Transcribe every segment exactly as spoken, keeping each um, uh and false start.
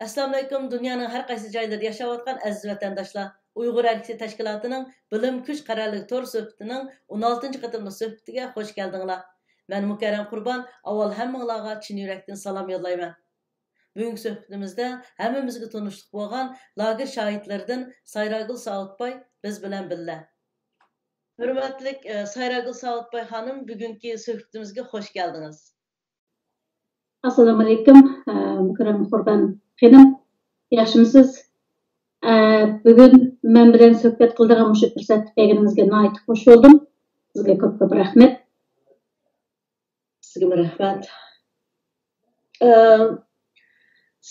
ئەسسالامۇئەلەيكۇم، دۇنيانىڭ ھەر قايسى جايلىرىدا ياشاۋاتقان ئەزىز ۋەتەنداشلار! ئۇيغۇر ھەرىكىتى تەشكىلاتىنىڭ بىلىم كۈچ قەرەللىك تور سۆھبىتىنىڭ ئون ئالتىنچى قېتىملىق سۆھبىتىگە خوش كەلدىڭلار. مەن مۇكەررەم قۇربان، ئاۋۋال ھەممىڭلارغا چىن يۈرەكتىن سالام يوللايمەن. بۈگۈنكى سۆھبىتىمىزدە ھەممىمىزگە تونۇشلۇق بولغان لاگېر شاھىتلىرىدىن سايراگۈل ساۋۇتباي بىز بىلەن بىللە. ھۆرمەتلىك، ئە، سايراگۈل ساۋۇتباي خانىم، بۈگۈنكى سۆھبىتىمىزگە خوش كەلدىڭىز. ئەسسالامۇئەلەيكۇم، ئە، مۇكەررەم قۇربان خېنىم، ياخشىمۇسىز؟ ئە، بۈگۈن مەن بىلەن سۆھبەت قىلىدىغان مۇشۇ پۇرسەتنى بەرگىنىڭىزگە ناھايىتى خوش بولدۇم. سىزگە كۆپ كۆپ رەھمەت. سىزگىمۇ رەھمەت. ئە،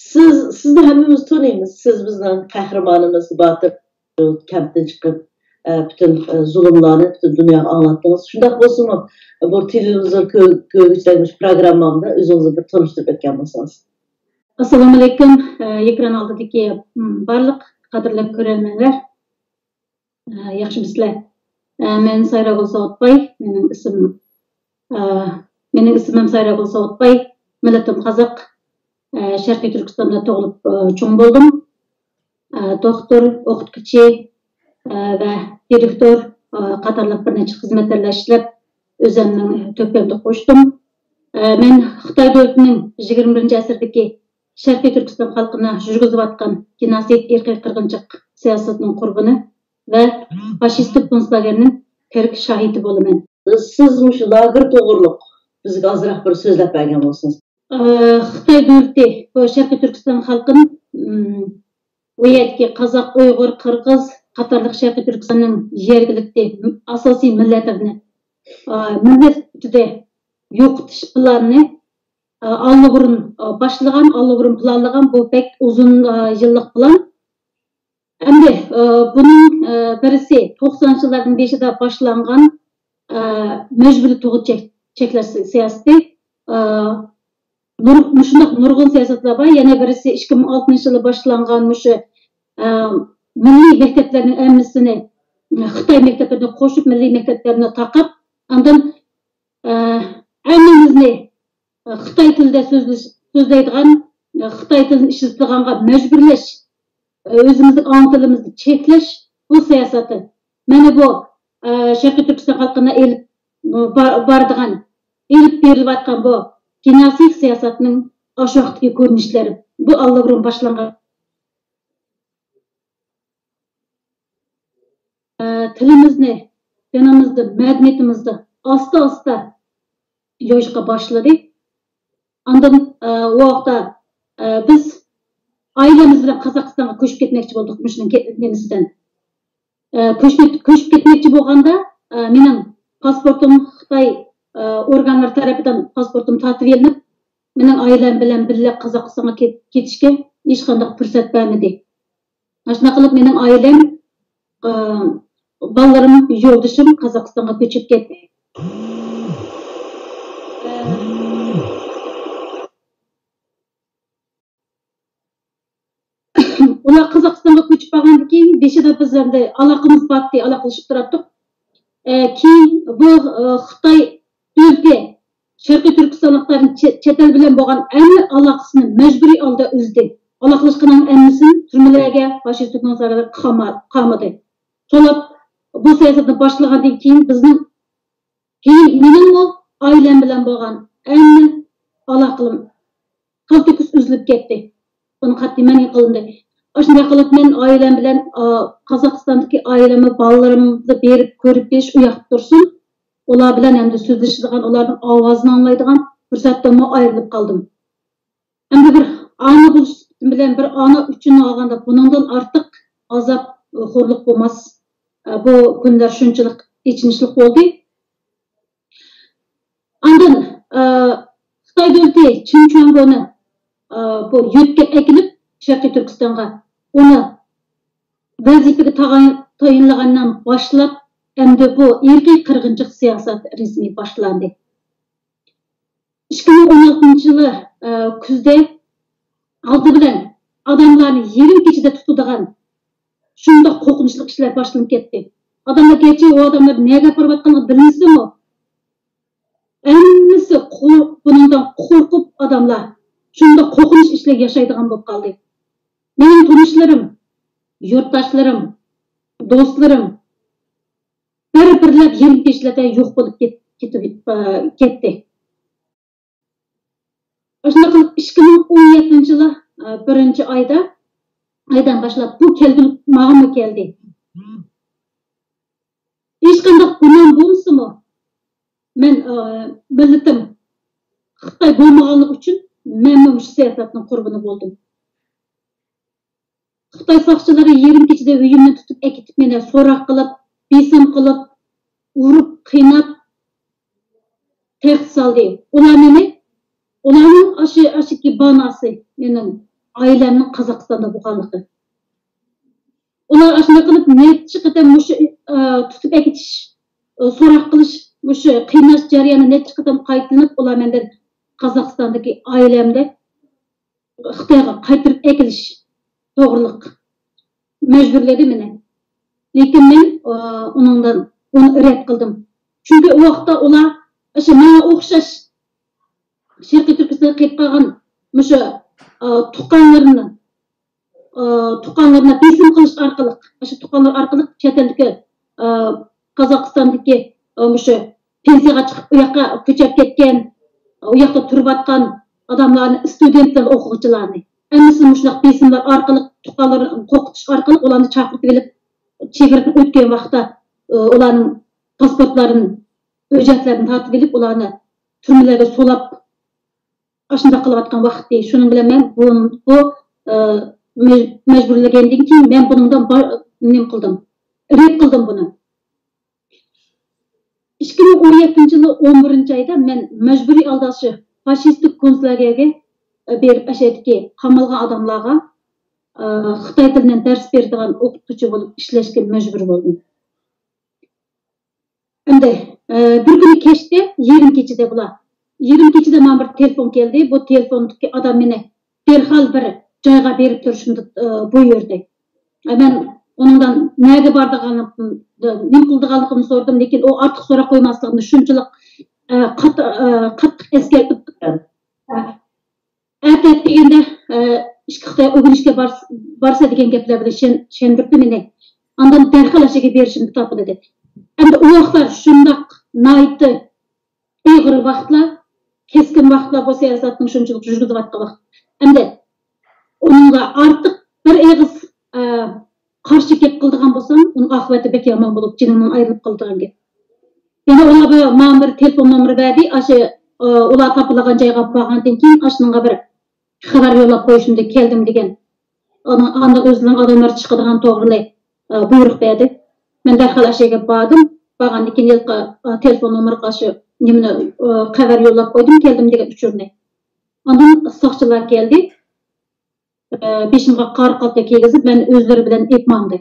سىز، سىزنى ھەممىمىز تونۇيمىز. سىز بىزنىڭ قەھرىمانىمىز، باتۇر، كەمپتىن چىقىپ، ئە، پۈتۈن، ئە، زۇلۇملارنى پۈتۈن دۇنياغا ئاڭلاتتىڭىز. شۇنداق بولسىمۇ، بۇ تېلېۋىزور كۆ-، كۆرگۈچىلەرگە مۇشۇ پروگراممامدا ئۆزىڭىزنى بىر تونۇشتۇرۇپ ئۆتكەن بولسىڭىز. ئەسسالامۇئەلەيكۇم، ئە، ئېكران ئالدىدىكى، م، بارلىق قەدىرلىك كۆرەرمەنلەر. ئە، ياخشىمۇسىلەر؟ ئە، مەن سايراگۈل ساۋۇتباي، مېنىڭ ئىسمىم، ئە، مېنىڭ ئىسمىم سايراگۈل ساۋۇتباي، مىللىتىم قازاق، ئە، شەرقىي تۈركىستاندا تۇغۇلۇپ، ئە، چوڭ بولدۇم. ئە، دوختۇر، ئوقۇتقۇچى، ئە، ۋە دىرېكتور، ئە، قاتارلىق بىر نەچچە خىزمەتلەردە ئىشلەپ، ئۆزۈمنىڭ تۆھپەمنى قوشتۇم. ئە، مەن خىتاي دۆلىتىنىڭ يىگىرمە بىرىنچى ئەسىردىكى شەرقىي تۈركىستان خەلقىنى يۈرگۈزۈۋاتقان گېنوسىد، ئىرقىي قىرغىنچىلىق سىياسىتىنىڭ قۇربىنى ۋە فاشىستىك كونتسلاگېرنىڭ تىرىك شاھىتى بولىمەن. سىز مۇشۇ لاگېر توغرۇلۇق بىزگە ئازراق بىر سۆزلەپ بەرگەن بولسىڭىز. ئە، خىتاي دۆلىتى بۇ شەرقىي تۈركىستان خەلقىنى، ئىم، ئۇ يەردىكى قازاق، ئۇيغۇر، قىرغىز قاتارلىق شەرقىي تۈركىستاننىڭ يەرگىلىكتە ئاساسىي مىللەتلىرىنى، ئە، مىللەت سۈپىتىدە يوقىتىش پىلانىنى، ئە، ئاللىبۇرۇن، ئە، باشلىغان، ئاللىبۇرۇن پىلانلىغان بۇ بەك ئۇزۇن، ئە، يىللىق پىلان. ئەمدى، ئە، بۇنىڭ، ئە، بىرسى توقسانىنچى يىللاردىن بېشىدا باشلانغان، ئە، مەجبۇرىي تۇغۇت چەك-، چەكلەش سىياسىتى. ئە، نۇر-، مۇشۇنداق نۇرغۇن سىياسەتلەر بار. يەنە بىرسى ئىككى مىڭ ئالتىنچى يىلى باشلانغان مۇشۇ، ئە، مىللىي مەكتەپلەرنىڭ ھەممىسىنى، ئە، خىتاي مەكتەپلىرىنى قوشۇپ، مىللىي مەكتەپلەرنى تاقاپ، ئاندىن، ئە، ھەممىمىزنى، ئە، خىتاي تىلىدا سۆزلىش-، سۆزلەيدىغان، ئە، خىتاي تىلىنى ئىشلىتىدىغانغا مەجبۇرلاش، ئۆزىمىزنىڭ ئانا تىلىمىزنى چەكلەش، بۇ سىياسىتى. مانا بۇ، ئە، شەرقىي تۈركىستان خەلقىنى ئېلىپ، بار-، بارىدىغان، ئېلىپ بېرىلىۋاتقان بۇ گېنوسىد سىياسەتنىڭ ئاشۇ ۋاقىتتىكى كۆرۈنۈشلىرى. بۇ ئاللىبۇرۇن باشلانغان. ئە، تىلىمىزنى، دىنىمىزنى، مەدەنىيىتىمىزنى ئاستا-ئاستا يويۇشقا باشلىدى. ئاندىن، ئە، ئۇ ۋاقىتتا، ئە، بىز ئائىلىمىز بىلەن قازاقىستانغا كۆچۈپ كەتمەكچى بولدۇق، مۇشۇنىڭ كە-، نېمىسىدىن. ئە، كۆچمەك-، كۆچۈپ كەتمەكچى بولغاندا، ئە، مېنىڭ پاسپورتۇم خىتاي، ئە، ئورگانلىرى تەرىپىدىن پاسپورتۇم تارتىۋېلىنىپ، مېنىڭ ئائىلەم بىلەن بىللە قازاقىستانغا كېت-، كېتىشكە ھېچقانداق پۇرسەت بەرمىدى. ئاشۇنداق قىلىپ مېنىڭ ئائىلەم، ئە، بالىلىرىم، يولدىشىم قازاقىستانغا كۆچۈپ كەتتى. ئۇلار قازاقىستانغا كۆچۈپ بارغاندىن كېيىن، بېشىدا بىز ئەمدى ئالاقىمىز بارتتى، ئالاقىلىشىپ تۇراتتۇق. ئە، كېيىن بۇ، ئە، خىتاي دۆلىتى شەرقىي تۈركىستانلىقلارنى چە-، چەت ئەل بىلەن بولغان ئەمدى ئالاقىسىنى مەجبۇرىي ھالدا ئۈزدى. ئالاقىلاشقاننىڭ ئەممىسىنى تۈرمىلەرگە، فاشىستىك نازارەتكە قاما-، قامىدى. سولاپ، بۇ سىياسەتنى باشلىغاندىن كېيىن بىزنىڭ، كېيىن مېنىڭمۇ ئائىلەم بىلەن بولغان ئەمدى ئالاقىلىرىم تالتۆكۈس ئۈزۈلۈپ كەتتى. بۇنى قەتئىي مەنئى قىلىندى. ئاشۇنداق قىلىپ مەن ئائىلەم بىلەن، ئا، قازاقىستاندىكى ئائىلەمنى، بالىلىرىمنى بېرىپ كۆرۈپ كېلىش ئۇ ياقتا تۇرسۇن. ئۇلار بىلەن ئەمدى سۆزلىشىدىغان، ئۇلارنىڭ ئاۋازىنى ئاڭلايدىغان پۇرسەتتىنمۇ ئايرىلىپ قالدىم. ئەمدى بىر ئانا بولۇش سۈپىتىم بىلەن بىر ئانا ئۈچۈن ئالغاندا بۇنىڭدىن ئارتۇق ئازاب، خورلۇق بولماس. ئا، بۇ كۈنلەر شۇنچىلىك ئېچىنىشلىق بولدى. ئاندىن، ئە، خىتاي دۆلىتى چېن چۈەنگونى، ئە، بۇ يۆتكەپ ئەكېلىپ شەرقىي تۈركىستانغا، ئۇنى ۋەزىپىگە تاغاي-، تايىنلىغاندىن باشلاپ، ئەمدى بۇ ئىرقىي قىرغىنچىلىق سىياسەت رەسمىي باشلاندى. ئىككى مىڭ ئون ئالتىنچى يىلى، ئە، كۈزدە ئالدى بىلەن ئادەملەرنى يېرىم كېچىدە تۇتىدىغان شۇنداق قورقۇنچلۇق ئىشلار باشلىنىپ كەتتى. ئادەملەر گەرچە ئۇ ئادەملەر نەگە ئاپىرىۋاتقانلىقى بىلمىسىمۇ، ھەممىسى قو-، بۇنىڭدىن قورقۇپ ئاداملار شۇنداق قورقۇنچ ئىچىدە ياشايدىغان بولۇپ قالدى. مېنىڭ تونۇشلىرىم، يۇرتداشلىرىم، دوستلىرىم بىر-بىرلەپ يېرىم كېچىلەردە يوق بولۇپ كېت-، كېتىپ، ئە، كەتتى. ئاشۇنداق قىلىپ ئىككى مىڭ ئون يەتتىنچى يىلى، ئە، بىرىنچى ئايدا، ئايدىن باشلاپ بۇ كەلگۈ ماڭىمۇ كەلدى. ھېچقانداق گۇناھىم بولمىسىمۇ، مەن، ئە، مىللىتىم خىتاي بولمىغانلىقى ئۈچۈن مەنمۇ مۇشۇ سىياسەتنىڭ قۇربىنى بولدۇم. خىتاي ساقچىلىرى يېرىم كېچىدە ئۆيۈمدىن تۇتۇپ ئەكېتىپ، مېنى سوراق قىلىپ، بېسىم قىلىپ، ئۇرۇپ، قىيناپ، تەختكە سالدى. ئۇلار مېنى، ئۇلارنىڭ ئاشۇ، ئاشۇكى باناسى مېنىڭ ئائىلەمنىڭ قازاقىستاندا بولغانلىقى. ئۇلار ئاشۇنداق قىلىپ نەچچە قېتىم مۇشۇ، ئە، تۇتۇپ ئەكېتىش، ئە، سوراق قىلىش، مۇشۇ قىيناش جەريانى نەچچە قېتىم قايتىلىنىپ، ئۇلار مەندىن قازاقىستاندىكى ئائىلەمدە خىتايغا قايتۇرۇپ ئەكېلىش توغرىلىق مەجبۇرلىدى مېنى. لېكىن مەن، ئۇنىڭدىن، ئۇنى رەت قىلدىم. چۈنكى ئۇ ۋاقىتتا ئۇلار ئاشۇ ماڭا ئوخشاش شەرقىي تۈركىستاندا قېلىپ قالغان مۇشۇ، ئا، تۇغقانلىرىنى، ئا، تۇغقانلىرىنى بېسىم قىلىش ئارقىلىق، ئاشۇ تۇغقانلار ئارقىلىق چەت ئەلدىكى، ئا، قازاقىستاندىكى، ئا، مۇشۇ پېنسىيەگە چىقىپ، ئۇ ياققا كۆچۈپ كەتكەن، ئۇ ياقتا تۇرۇۋاتقان ئاداملارنى، ئىستۇدېنتلارنى، ئوقۇغۇچىلارنى، ھەممىسىنى مۇشۇنداق بېسىملار ئارقىلىق، تۇغقانلىرىنى قورقۇتۇش ئارقىلىق ئۇلارنى چاقىرتىۋېلىپ، چېگرىدىن ئۆتكەن ۋاقىتتا، ئۇلارنىڭ پاسپورتلىرىنى، ھۆججەتلىرىنى تارتىۋېلىپ، ئۇلارنى تۈرمىلەرگە سولاپ، ئاشۇنداق قىلىۋاتقان ۋاقتى. شۇنىڭ بىلەن مەن بۇ، بۇ، ئە، مەج-، مەجبۇرلىگەندىن كېيىن مەن بۇنىڭدىن با-، نېمە قىلدىم؟ رەت قىلدىم بۇنى. ئىككى مىڭ ئون يەتتىنچى يىلى ئون بىرىنچى ئايدا مەن مەجبۇرىي ھالدا شۇ فاشىستىك كونتسلاگېرگە، ئە، بېرىپ، ئەشەدىكى قامالغان ئاداملارغا، ئە، خىتاي تىلىنى دەرس بېرىدىغان ئوقۇتقۇچى بولۇپ ئىشلەشكە مەجبۇر بولدۇم. ئەمدى، ئە، بىر كۈنى كەچتە، يېرىم كېچىدە بۇلار. يېرىم كېچىدە ماڭا بىر تېلېفون كەلدى. بۇ تېلېفوندىكى ئادام مېنى دەرھال بىر جايغا بېرىپ تۇرۇشۇمنى، ئە، بۇيرۇدى. ئە، مەن ئۇنىڭدىن نەگە بارىدىغانلىقىمنى، نېمە قىلىدىغانلىقىمنى سورىدىم، لېكىن ئۇ ئارتۇق سوراق قويماسلىقىمنى شۇنچىلىك، ئە، قات-، ئە، قاتتىق ئەسكەرتىپ، ئە، ئەتە دېگەندە، ئە، ئىككى خىتاي ئۆگىنىشكە بارس-، بارسا دېگەن گەپلەر بىلەن چۈشەن-، چۈشەندۈردى مېنى. ئاندىن دەرھال ئاشۇ يەرگە بېرىشىمنى تاپىلىدى. ئەمدى ئۇ ۋاقىتلار شۇنداق ناھايىتى ئېغىر ۋاقىتلار، كەسكىن ۋاقىتلار، بۇ سىياسەتنىڭ شۇنچىلىك يۈرگۈزۈۋاتقان ۋاقىت. ئەمدى ئۇنىڭغا ئارتۇق بىر ئېغىز، ئە، قارشى گەپ قىلىدىغان بولسام، ئۇنىڭ ئاقىۋىتى بەك يامان بولۇپ، جېنىمدىن ئايرىلىپ قالىدىغان گەپ. يەنە ئۇلار بىر، ماڭا بىر تېلېفون نومۇرى بەردى. ئاشۇ، ئۇلار تاپىلىدىغان جايغا بارغاندىن كېيىن، ئاشۇنىڭغا بىر خەۋەر يوللاپ قويۇشۇمدىن كەلدىم دېگەن. ئاندىن ئۆزىنىڭ ئادەملىرى چىقىدىغان توغرىلىق، ئە، بۇيرۇق بەردى. مەن دەرھال ئاشۇ يەرگە باردىم. بارغاندىن كېيىن ھېلىقى، ئە، تېلېفون نومۇرىغا شۇ نېمىنى، ئە، خەۋەر يوللاپ قويدۇم، كەلدىم دېگەن ئۇچۇرنى. ئاندىن ساقچىلار كەلدى. ئە، بېشىمغا قارا قالتا كىيگۈزۈپ، مەن ئۆزلىرى بىلەن ئېلىپ ماڭدى.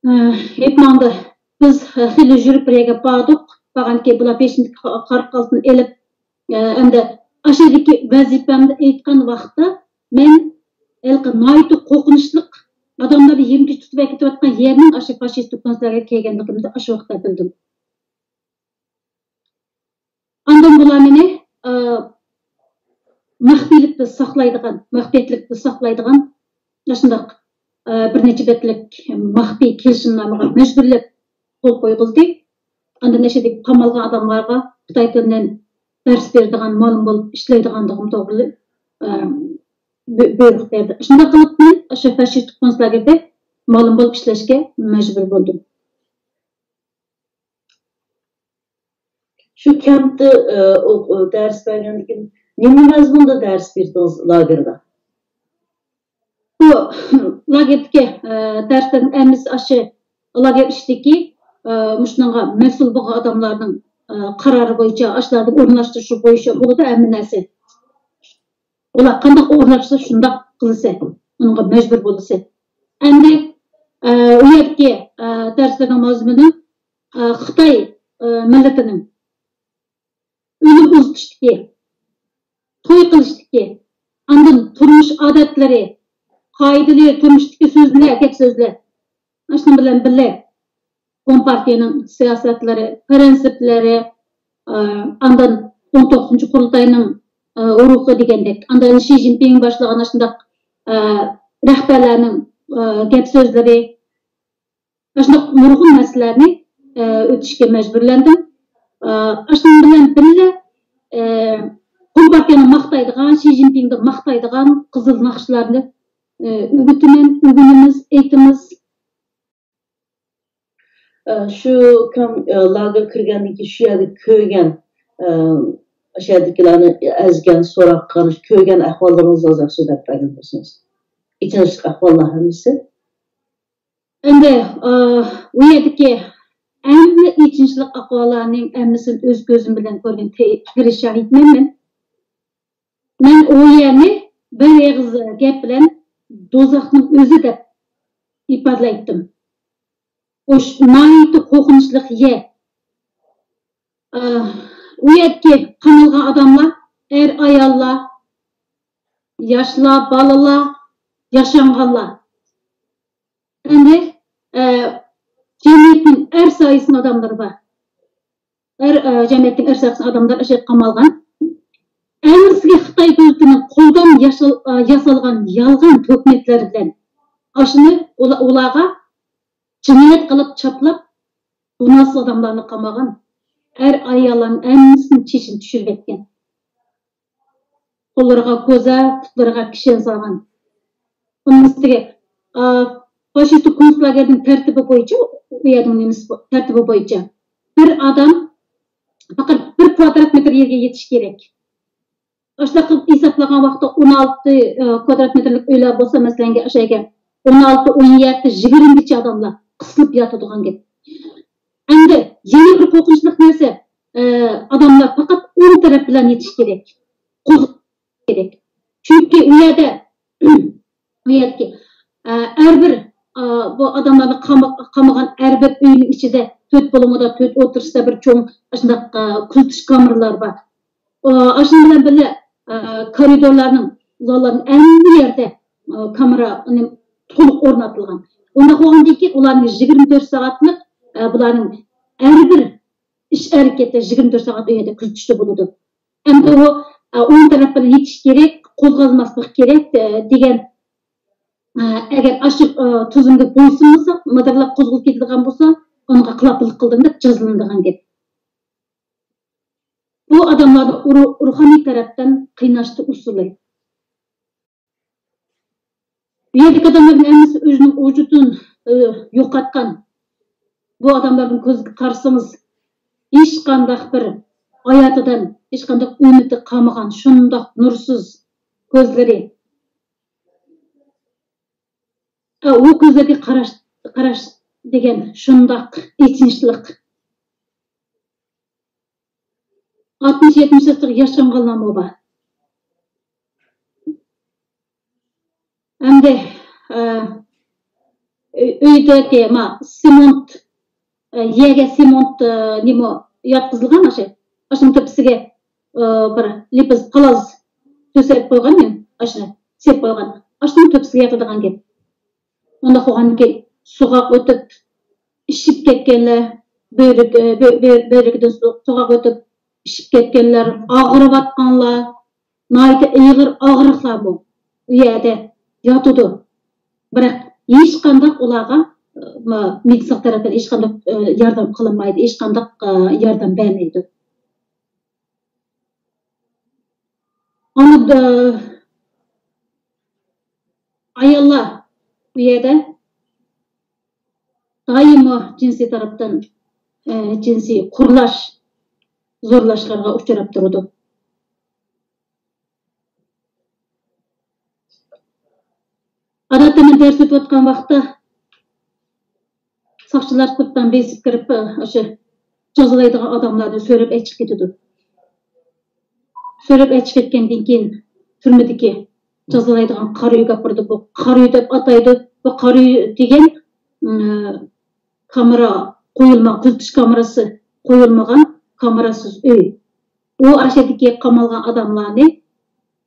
ئە، ئېلىپ ماڭدى. بىز، ئە، خېلى يۈرۈپ بىر يەرگە باردۇق. بارغاندىكىن بۇلار بېشىمدىكى قا-، قارا قالتىنى ئېلىپ، ئە، ئەمدى ئاشۇ يەردىكى ۋەزىپەمنى ئېيتقان ۋاقىتتا مەن ھېلىقى ناھايىتى قورقۇنچلۇق ئاداملارنى يېرىم كېچە تۇتۇپ ئەكېتىۋاتقان يەرنىڭ ئاشۇ فاشىستىك كونتسلاگېرگە كەلگەنلىكىمنى ئاشۇ ۋاقىتتا بىلدىم. ئاندىن بۇلار مېنى، ئە، مەخپىيلىكتە ساقلايدىغان، مەخپىيەتلىكتە ساقلايدىغان ئاشۇنداق، ئە، بىر نەچچە بەتلىك مەخپىي كېلىشىمنامىغا مەجبۇرلاپ قول قويغۇزدى. ئاندىن ئەشەدىكى قامالغان ئاداملارغا خىتاي تىلىدىن دەرس بېرىدىغان، مۇئەللىم بولۇپ ئىشلەيدىغانلىقىم توغرىلىق، ئە، بۇ-، بۇيرۇق بەردى. شۇنداق قىلىپ مەن ئاشۇ فاشىستىك كونتسلاگېردا مۇئەللىم بولۇپ ئىشلەشكە مەجبۇر بولدۇم. شۇ كەنتتە، ئە، ئوق-، ئە، دەرس بەرگەندىكىن نېمە مەزمۇندا دەرس بېرىدىڭىز لاگېردا؟ بۇ لاگېردىكى، ئە، دەرسلەرنىڭ ھەممىسى ئاشۇ لاگېر ئىچىدىكى، ئە، مۇشۇنىڭغا مەسئۇل بولغان ئاداملارنىڭ، ئە، قارارى بويىچە، ئاشۇلارنىڭ ئورۇنلاشتۇرۇشى بويىچە بولىدۇ ھەممە نەرسە. ئۇلار قانداق ئورۇنلاشسا شۇنداق قىلىسە، ئۇنىڭغا مەجبۇر بولىسە. ئەمدى، ئە، ئۇ يەردىكى، ئە، دەرسلەرنىڭ مەزمۇنى، ئە، خىتاي، ئە، مىللىتىنىڭ ئۆلۈم ئۇزىتىشتىكى، توي قىلىشتىكى، ئاندىن تۇرمۇش ئادەتلىرى، قائىدىلىرى، تۇرمۇشتىكى سۆزلەر، گەپ سۆزلەر. شۇنىڭ بىلەن بىللە، كومپارتىيەنىڭ سىياسەتلىرى، پىرىنسىپلىرى، ئاندىن ئون توققۇزىنچى قۇرۇلتاينىڭ، ئە، روھى دېگەندەك، ئاندىن شى جىنپىڭ باشلىغان ئاشۇنداق، ئە، رەھبەرلەرنىڭ، ئە، گەپ سۆزلىرى، ئاشۇنداق نۇرغۇن مەسىلىلەرنى، ئە، ئۆتۈشكە مەجبۇرلاندىم. ئە، ئاشۇنىڭ بىلەن بىللە، ئە، كومپارتىيەنى ماختايدىغان، شى جىنپىڭنى ماختايدىغان قىزىل ناخشىلارنى، ئە، ئۆگىتىمەن، ئۆگىنىمىز، ئېيتىمىز. ئە، شۇ كام-، ئە، لاگېر كىرگەندىن كېيىن شۇ يەردە كۆرگەن، ئە، ئاشۇ يەردىكىلەرنى ئەزگەن، سوراق قىلغان، كۆرگەن ئەھۋاللىرىڭىزنى ئازراق سۆزلەپ بەرگەن بولسىڭىز. ئېچىنىشلىق ئەھۋاللار ھەممىسى. ئەمدى، ئا، ئۇ يەردىكى ھەممە ئېچىنىشلىق ئەھۋاللارنىڭ ھەممىسىنى ئۆز كۆزۈم بىلەن كۆرگەن تى-، تىرىك شاھىتمەن مەن. مەن ئۇ يەرنى بىر ئېغىز گەپ بىلەن دوزاخنىڭ ئۆزى دەپ ئىپادىلەيتتىم. ئۇ ش-، ناھايىتى قورقۇنچلۇق يەر. ئا، ئۇ يەردىكى قامالغان ئاداملار، ئەر-ئاياللار، ياشلار، بالىلار، ياشانغانلار. ئەمدى، ئە، جەمئىيەتنىڭ ئەر سايىسىنىڭ ئاداملىرى بار. ئەر، ئە، جەمئىيەتنىڭ ئەر سايىسىنىڭ ئاداملىرى ئاشۇ يەردە قامالغان. ئەڭگىسىگە خىتاي دۆلىتىنىڭ قولىدىن ياشال-، ئە، ياسالغان يالغان تۆھمەتلەر بىلەن ئاشۇنى ئۇلا-، ئۇلارغا جىنايەت قىلىپ چاپلاپ، گۇناھسىز ئاداملارنى قامىغان، ئەر-ئاياللارنىڭ ھەممىسىنىڭ چېچىنى چۈشۈرۈۋەتكەن. قوللىرىغا كوزا، پۇتلىرىغا كىشەن سالغان. ئۇنىڭ ئۈستىگە، ئا، فاشىستىك كونتسلاگېرنىڭ تەرتىپى بويىچە، ئۇ يەرنىڭ نېمىسى بو-، تەرتىپى بويىچە بىر ئادام پەقەت بىر كۋادرات مېتىر يەرگە يېتىش كېرەك. ئاشۇنداق قىلىپ ھېسابلىغان ۋاقىتتا ئون ئالتە، ئە، كۋادرات مېتىرلىك ئۆيلەر بولسا، مەسىلەن، ئاشۇ يەرگە ئون ئالتە، ئون يەتتە، يىگىرمىگىچە ئاداملار قىسىلىپ ياتىدىغان گەپ. ئەمدى يەنە بىر قورقۇنچلۇق نەرسە، ئە، ئاداملار پەقەت ئوڭ تەرەپ بىلەن يېتىش كېرەك. قوزغىلىش كېرەك. چۈنكى ئۇ يەردە، ئۇ يەردىكى، ئە، ھەر بىر، ئە، بۇ ئاداملارنى قاما-، قامىغان ھەر بىر ئۆينىڭ ئىچىدە تۆت بۇلۇڭىدا، تۆت ئوتتۇرىسىدا بىر چوڭ ئاشۇنداق، ئە، كۆزىتىش كامېرىلار بار. ئا، ئاشۇنىڭ بىلەن بىللە، ئا، كارىدورلارنىڭ، زاللارنىڭ ھەممە يەردە، ئا، كامېرا، ئۇنى تولۇق ئورناتىلغان. ئۇنداق بولغاندىن كېيىن ئۇلارنىڭ يىگىرمە تۆت سائەتلىك، ئا، بۇلارنىڭ ھەر بىر ئىش ھەرىكەتتە يىگىرمە تۆت سائەت ئۇ يەردە كۆزىتىشتە بولىدۇ. ئەمدى ئۇ، ئا، ئوڭ تەرەپ بىلەن يېتىش كېرەك، قوزغالماسلىق كېرەك، ئا، دېگەن، ئا، ئەگەر ئاشۇ، ئا، تۈزۈمگە بويسۇنمىسا، مىدىرلاپ قوزغىلىپ كېتىدىغان بولسا، ئۇنىڭغا خىلاپلىق قىلدىم دەپ جازىلىنىدىغان گەپ. بۇ ئادەملەرنى ئۇرۇ-، روھانىي تەرەپتىن قىيناشتۇرۇش ئۇسۇلى. بۇ يەردىكى ئادەملەرنىڭ ھەممىسى ئۆزىنىڭ ۋۇجۇدىنى، ئى، يوقاتقان. بۇ ئادەملەرنىڭ كۆزىگە قارىسىڭىز، ھېچقانداق بىر ھاياتىدىن، ھېچقانداق ئۈمىدى قالمىغان، شۇنداق نۇرسىز كۆزلىرى. ئە، ئۇ كۆزلەرگە قاراش، قاراش دېگەن شۇنداق ئېچىنىشلىق. ئاتمىش، يەتمىش ياشلىق ياشانغانلارمۇ بار. ئەمدى، ئە، ئۆي-، ئۆيدىكى ما سېمونت، ئە، يەرگە سېمونت، ئە، نېمە ياتقۇزۇلغان ئاشۇ. ئاشۇنىڭ تۆپىسىگە، ئە، بىر لىپىز پالاز تۆسەپ قويغان، ئاشۇنى سېلىپ قويغان. ئاشۇنىڭ تۆپىسىگە ياتىدىغان گەپ. ئۇنداق بولغاندىكىن سوغۇق ئۆتۈپ ئىششىپ كەتكەنلەر، بۆرۈك-، بۆ-، بۆ-، بۆرۈكىدىن سو-، سوغۇق ئۆتۈپ ئىششىپ كەتكەنلەر، ئاغرىۋاتقانلار، ناھايىتى ئېغىر ئاغرىقلارمۇ ئۇ يەردە ياتىدۇ. بىراق ھېچقانداق ئۇلارغا، ئە، ما-، مېدىتسىنا تەرەپتىن ھېچقانداق، ئە، ياردەم قىلىنمايدۇ، ھېچقانداق، ئە، ياردەم بەرمەيدۇ. ئانا، ئاياللار بۇ يەردە دائىممۇ جىنسىي تەرەپتىن، ئە، جىنسىي قورلاش، زورلاشلارغا ئۇچراپ تۇرىدۇ. ئادەتتە مەن دەرس ئۆتۈۋاتقان ۋاقىتتا ساقچىلار سىرتتىن بېسىپ كىرىپ، ئاشۇ جازالايدىغان ئادەملەرنى سۆرەپ ئەچىقىپ كېتىدۇ. سۆرەپ ئەچىقىپ كەتكەندىن كېيىن، تۈرمىدىكى جازالايدىغان قارا ئۆيگە ئاپىرىدۇ. بۇ قارا ئۆي دەپ ئاتايدۇ. بۇ قارا ئۆي دېگەن، ئىم، كامېرا قويۇلما-، كۆزىتىش كامېراسى قويۇلمىغان كامېراسىز ئۆي. ئۇ ئاشۇ يەردىكى قامالغان ئادەملەرنى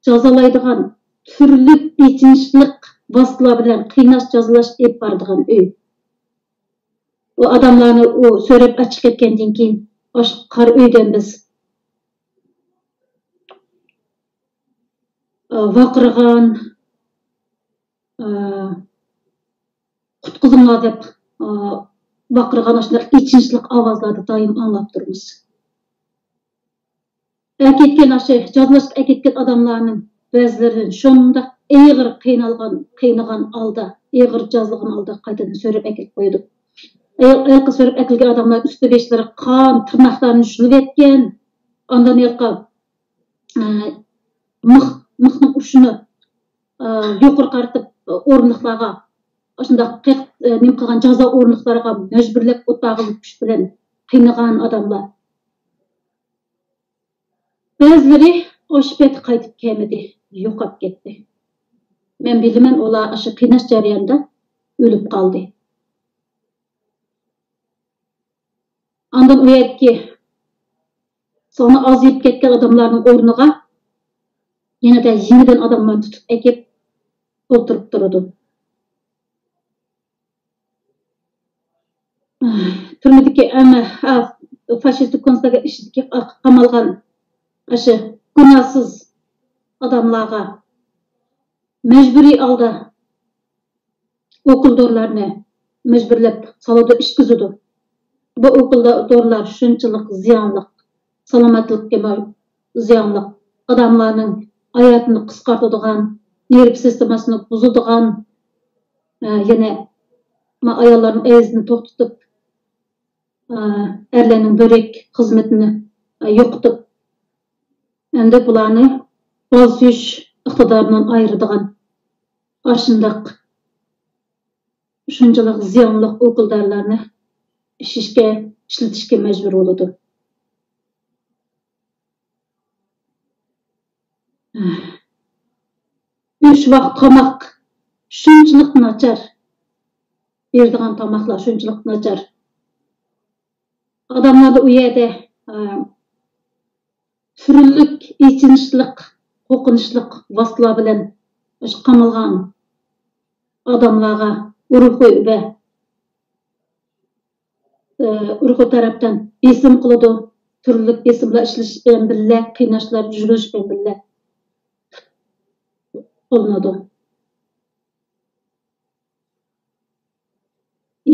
جازالايدىغان تۈرلۈك ئېچىنىشلىق ۋاسىتىلەر بىلەن قىيناش، جازالاش ئېلىپ بارىدىغان ئۆي. ئۇ ئادەملەرنى ئۇ سۆرەپ ئاچىقىپ كەتكەندىن كېيىن، ئاشۇ قارا ئۆيدىن بىز ئا، ۋارقىرىغان، ئا، «قۇتقۇزۇڭلار» دەپ، ئا، ۋارقىرىغان ئاشۇنداق ئېچىنىشلىق ئاۋازلاردا دائىم ئاڭلاپ تۇرىمىز. ئەكەتكەن ئاشۇ جازىلاشقا ئەكەتكەن ئاداملارنىڭ بەزىلىرىدىن شۇنداق ئېغىر قىينالغان، قىينىغان ھالدا، ئېغىر جازىلىغان ھالدا قايتىدىن سۆرەپ ئەكېلىپ قويىدۇ. ئايال، ئاياققا سۆرەپ ئەكەلگەن ئادەملەر ئۈستى بېشلىرى قان، تىرناقلارنى شۇلۇۋەتكەن. ئاندىن ھېلىقى، ئە، مىخ، مىخنىڭ ئۇچىنى، ئە، يۇقىرى قارىتىپ ئورۇندۇقلارغا، ئاشۇنداق قېقىپ، ئە، نېمە قىلغان جازا ئورۇندۇقلارغا مەجبۇرلاپ ئوتاغلىق كۈچ بىلەن قىينىغان ئادەملەر. بەزىلىرى ئاشۇ پەيتتە قايتىپ كەلمىدى، يوقاپ كەتتى. مەن بىلىمەن، ئۇلار ئاشۇ قىيناش جەريانىدا ئۆلۈپ قالدى. ئاندىن ئۇ يەردىكى سانى ئازىيىپ كەتكەن ئادەملەرنىڭ ئورنىغا يەنە يېڭىدىن ئادەملەرنى تۇتۇپ ئەكىپ ئولتۇرۇپ تۇرىدۇ. تۈرمىدىكى ئەمما، ھە، فاشىستىك كونتسلاگېر ئىچىدىكى قامالغان ئاشۇ گۇناھسىز ئادەملەرگە مەجبۇرىي ھالدا ئوكۇل دورىلارنى مەجبۇرلاپ سالىدۇ، ئىچكۈزىدۇ. بۇ ئوكۇل دورىلار شۇنچىلىك زىيانلىق، سالامەتلىككە زىيانلىق، ئادەملەرنىڭ ھاياتىنى قىسقارتىدىغان، نېرۋا سىستېماسىنى بۇزىدىغان، ئە، يەنە ما-، ئاياللارنىڭ ئەيدىزىنى توختىتىپ، ئە، ئەرلەرنىڭ بۆرەك خىزمىتىنى، ئە، يوقىتىپ، ئەمدى بۇلارنى بالا سۆيۈش ئىقتىدارىدىن ئايرىدىغان ئاشۇنداق شۇنچىلىك زىيانلىق ئوكۇل دورىلارنى ئىچىشكە، ئىشلىتىشكە مەجبۇر بولىدۇ. ئۈچ ۋاق تاماق شۇنچىلىك ناچار، بېرىدىغان تاماقلار شۇنچىلىك ناچار. ئادەملەردە ئۇ يەردە، ئە، تۈرلۈك ئېچىنىشلىق، قورقۇنچلۇق ۋاسىتىلەر بىلەن ئاشۇ قامالغان ئادەملەرگە ئۇرۇق ۋە، ئە، ئۇرۇق تەرەپتىن بېسىم قىلىدۇ. تۈرلۈك بېسىملار ئىشلىتىش بىلەن بىللە، قىيناشلار يۈرگۈزۈش بىلەن بىللە قىلىنىدۇ.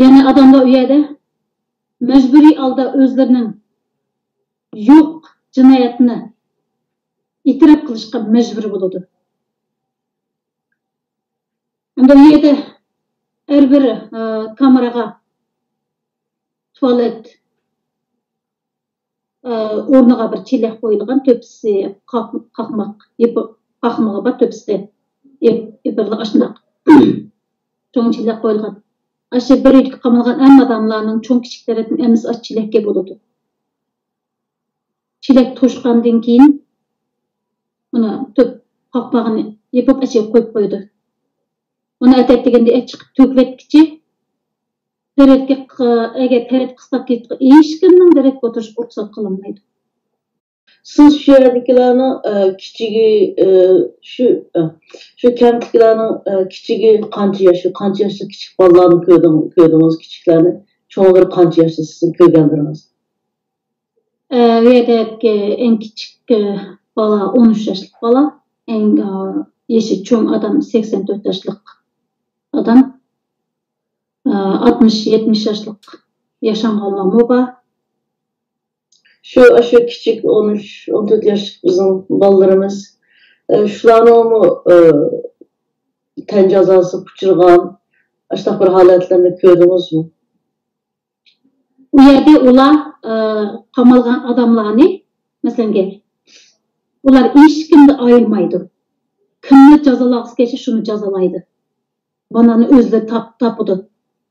يەنى ئادەملەر ئۇ يەردە مەجبۇرىي ھالدا ئۆزلىرىنىڭ يوق جىنايەتنى ئېتىراپ قىلىشقا مەجبۇر بولىدۇ. ئەمدى ئۇ يەردە ھەر بىر، ئە، كامېرغا، تۇالېت، ئورنىغا بىر چېلەك قويۇلغان، تۆپىسى قاق-، قاقماق، يېپىق، قاقمىقى بار، تۆپىسى يېپ-، يېپىقلىق ئاشۇنداق چوڭ چېلەك قويۇلغان. ئاشۇ بىر ئۆيدىكى قامالغان ھەممە ئادەملەرنىڭ چوڭ كىچىك تەرەپتىن ھەممىسى ئاشۇ چېلەككە بولىدۇ. چېلەك توشقاندىن كېيىن، ئۇنى تۆپ قاقمىقىنى يېپىپ ئىچىگە قويۇپ قويىدۇ. ئۇنى ئەتەتىگەندە چىقىپ تۆكۈۋەتكۈچە، دېرەككە، ئەگەر تەرەت قىستاپ كېتىدىغان، ھېچكىمنىڭ دېرەككە ئولتۇرۇشقا رۇخسەت قىلىنمايدۇ. سىز شۇ يەردىكىلەرنىڭ، ئە، كىچىكى، ئە، شۇ، ئە، شۇ كەنتتىكىلەرنىڭ، ئە، كىچىكى قانچە ياش، قانچە ياشلىق كىچىك بالىلارنى كۆردۈڭ-، كۆردىڭىز، كىچىكلەرنى؟ چوڭلىرى قانچە ياشتا سىزنىڭ كۆرگەنلىرىڭىز؟ ئە، ئۇ يەردىكى ئەڭ كىچىك، ئە، بالا ئون ئۈچ ياشلىق بالا، ئەڭ، ئە، يېشى چوڭ ئادەم سەكسەن تۆت ياشلىق ئادەم، ئە، ئاتمىش، يەتمىش ياشلىق ياشانغانلارمۇ بار. شۇ، شۇ كىچىك ئون ئۈچ، ئون تۆت ياشلىق بىزنىڭ بالىلىرىمىز، ئە، شۇلارنىڭمۇ، ئە، تەن جازاسىغا ئۇچرىغان ئاشۇنداق بىر ھالەتلەرنى كۆردىڭىزمۇ؟ ئۇ يەردە ئۇلار، ئە، قامالغان ئادەملەرنى، مەسىلەن، ئۇلار ھېچكىمنى ئايىمايدۇ. كىمنى جازالىغۇسى كەلسە، شۇنى جازالايدۇ. بانانى ئۆزلىرى تاپ-، تاپىدۇ.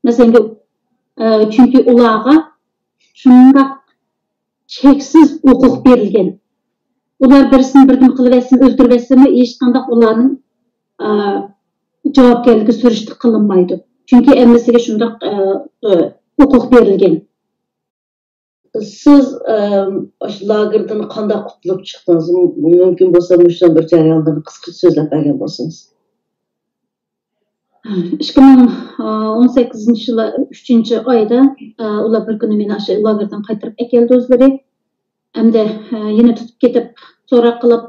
مەسىلەن، ئە، چۈنكى ئۇلارغا شۇنداق چەكسىز ھوقۇق بېرىلگەن. ئۇلار بىرسىنى بىردىن قىلىۋەتسىمۇ، ئۆلتۈرۈۋەتسىمۇ، ھېچقانداق ئۇلارنىڭ، ئە، جاۋابكەرلىكى سۈرۈشتە قىلىنمايدۇ. چۈنكى ھەممىسىگە شۇنداق، ئە، ئە، ھوقۇق بېرىلگەن. سىز، ئەم، ئاشۇ لاگېردىن قانداق قۇتۇلۇپ چىقتىڭىز؟ مۇ-، مۇمكىن بولسا، مۇشۇنىڭ بىر جەريانلىرىنى قىسقىچە سۆزلەپ بەرگەن بولسىڭىز. ئىككى مىڭ ئون سەككىزىنچى يىلى ئۈچىنچى ئايدا، ئۇلار بىر كۈنى مېنى ئاشۇ لاگېردىن قايتۇرۇپ ئەكەلدى ئۆزلىرى. ئەمدى، يەنە تۇتۇپ كېتىپ، سوراق قىلىپ،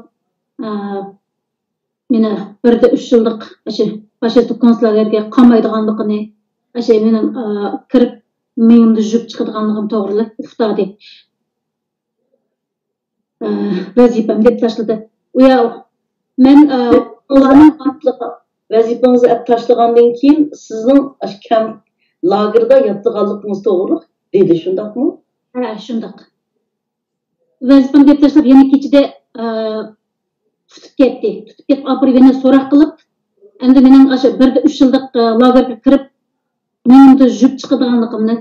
مېنى بىردە ئۈچ يىللىق ئاشۇ فاشىستلىق كونتسلاگېرگە قامايدىغانلىقىنى، ئاشۇ مېنىڭ، ئا، كىرىپ مېڭەمدە جۈپ چىقىدىغانلىقىم توغرىلىق ئۇقتۇردى. ئا، ۋەزىپەم دەپ تاشلىدى. ئۇ يا-، مەن، ئا، ئۇلارنىڭ ۋەزىپىڭىزنى ئەپ تاشلىغاندىن كېيىن سىزنىڭ ئاشۇ كەمپ لاگېردا ياتىدىغانلىقىڭىز توغرىلىق دېدى، شۇنداقمۇ؟ ھە، شۇنداق. ۋەزىپەمنى دەپ تاشلاپ، يەنە كېچىدە، ئە، تۇتۇپ كەتتى. تۇتۇپ كېتىپ، ئاپىرىپ يەنە سوراق قىلىپ، ئەمدى مېنىڭ ئاشۇ بىردە ئۈچ يىللىق، ئە، لاگېرغا كىرىپ، مېڭەمدە جۈپ چىقىدىغانلىقىمنى